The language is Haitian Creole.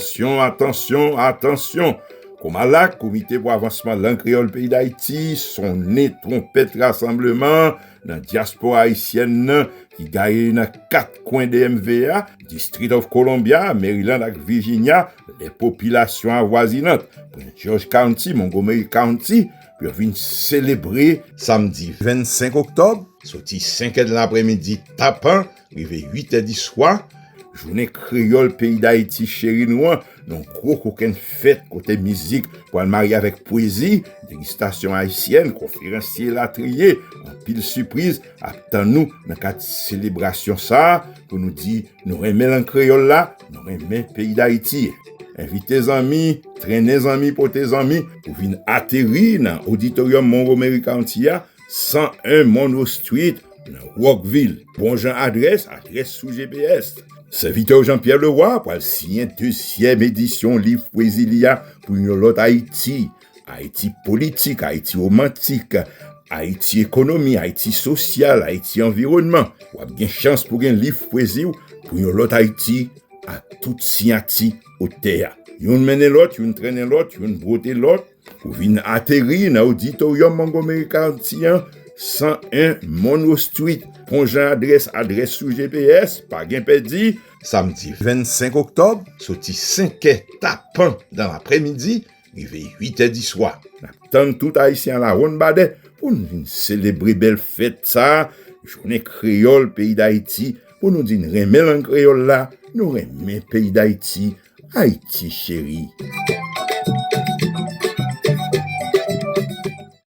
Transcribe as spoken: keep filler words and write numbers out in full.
Atansyon, atansyon, atansyon! Komalak, Komite pou Avansman Lang Kreyòl Peyi Dayiti, sonnen twonpèt rasanbleman nan dyaspora ayisyèn nan ki gaye nan kat kwen D M V a, District of Columbia, Maryland ak Virginia, lè popilasyon avwazinant Prince George County, Montgomery County, pou yo vin selebre samdi vennsenk oktòb, soti senk è de laprèmidi tapan, rive uit è di swa, jounen kreyòl peyi Dayiti cheri nou an, nan gwo kokenn fèt kote mizik pral marye avèk pwezi, degistasyon ayisyèn, konferans elatriye, anpil sipriz ap tann nou nan kad selebrasyon sa a pou nou di nou renmen lang kreyòl la, nou renmen peyi Dayiti. Envite zanmi, trennen zanmi, pote zanmi pou vin ateri nan oditoryòm Montgomery County a, san en Monroe Street, nan Rockville. Bon jan adrès, adrès sou G P S. Sèvitè w Jean-Pierre Leroy pral siyen dezyèm edisyon liv pwezi li a pou yon lòt Ayiti. Ayiti politik, Ayiti womantik, Ayiti ekonomi, Ayiti sosyal, Ayiti anviwònman. W ap gen chans pou gen liv pwezi w pou yon lòt Ayiti ak tout siyati otè a. Youn mennen lòt, youn trennen lòt, youn bwote lòt, pou vin ateri nan oditoryòm Montgomery County an, san en Monroe Street. Bon jan adrès, adrès sou G P S, pa gen pèdi. Samdi vennsenk oktòb, soti senk è tapan dan laprèmidi, rive uit è di swa. N ap tann tout Ayisyen a lawonn badè pou n vin selebre bèl fèt sa a, jounen kreyòl peyi Dayiti, pou nou di n renmen lang kreyòl la, nou renmen peyi Dayiti, Ayiti cheri.